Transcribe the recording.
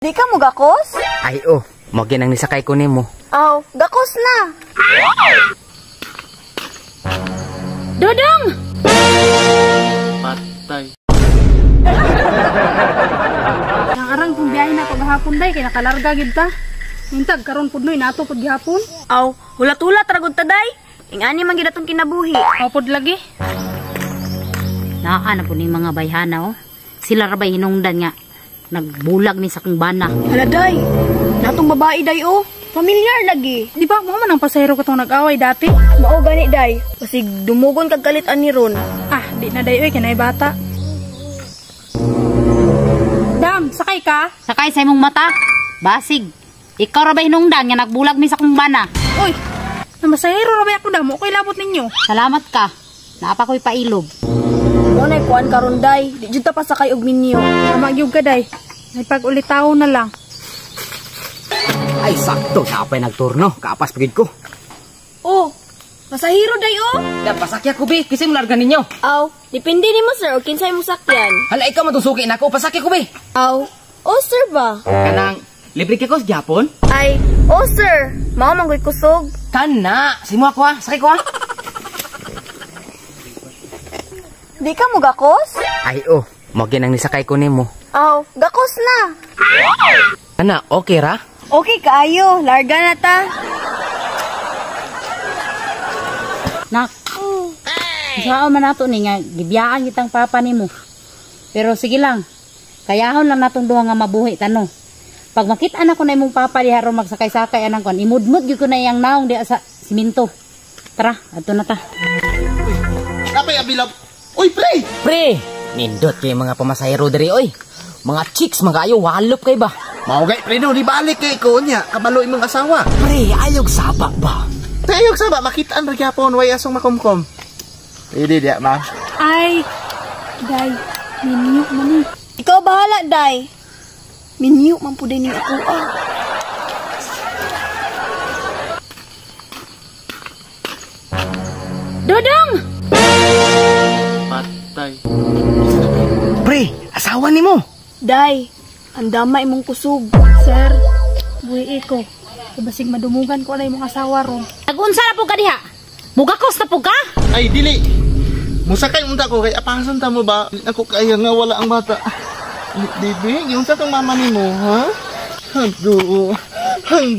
Di ka mo gakos? Ay oh, mo ginang nisakay ko nimo. Aw, gakos na. Dodong! Patay. Ang arang kung biyahe na ko gahapon day kay nakalarga gid ta. Untag karon pud noy nato pud gihapon. Aw, hulat-hulat ra gud ta day. Ingani man gid atong kinabuhi. Aw pud lagi. Naa na po ni mga bayhana oh. Sila ra bay hinungdan nga nagbulag ni sa kong bana. Hala day. Natong babae day oh. Familiar lagi. Di ba mo man ang pasahero katong nag-away dati? Mao gani day. Basig dumugon kag kalit ani ron. Ah, di na day oy kinay bata. Dam, sakay ka? Sakay sa imong mata. Basig. Ikaw ra bay hinungdan nga nagbulag ni sa kong bana. Uy, namasahero ra bay ako dam. Okay labot ninyo. Salamat ka. Naa pa ko'y pailob. Mo nay kuan karon day. Di jud ta pasakay og minyo. Tama gyud ka day. May pag-ulitaw na lang. Ay sakto, napay nagturno. Kaapas pagid ko. Oh, pasahero day oh. Da pasakya ko bi, kasi mo larga ninyo. Aw, depende nimo sir og kinsay mo sakyan. Hala ikaw man tong suki nako, pasakya ko bi. Aw, oh sir ba? Kanang libre kay ko sa Japon? Ay, oh sir, mao man gud kusog. Kana, simo ako ha, sakay ko ha. Di ka mo gakos? Ay oh, mo ginang nisakay ko nimo. Aw, gakos na. Ana, okay ra? Okay kaayo, larga na ta. Nak. Sao man nato ni nga gibiyaan kitang papa nimo. Pero sige lang. Kayahon lang natong duha nga mabuhi tano. Pag makita na ko na imong papa diha ron magsakay-sakay anang kuan, imudmud gyud ko na iyang naong diha sa simento. Tara, adto na ta. Kapay abilab. Uy, pre! Pre, nindot kay mga pamasahero diri oy. Mga chicks mga ayo walop kay ba. Mao gay pre no, di balik kay ko niya, kabalo imong asawa. Pre, ayog saba ba? Tayog saba makitaan ra gyapon way asong makumkom. Pwede diya, ma'am. Ay, day, minyo man ni. Ikaw bahala day. Minyo man pud ning ako ah. Dodong! Patay. Pre, asawa nimo. Day, andama imong kusog. Sir, buhi ko. Basig madumugan ko na imong asawa ron. Nagunsa na po ka diha? Mugakos na po ka? Ay, dili. Musakay unta ko kay apason ta mo ba? Ako kaya nga wala ang bata. Bibi, yung sa tong mama nimo, ha? Hando. Ay,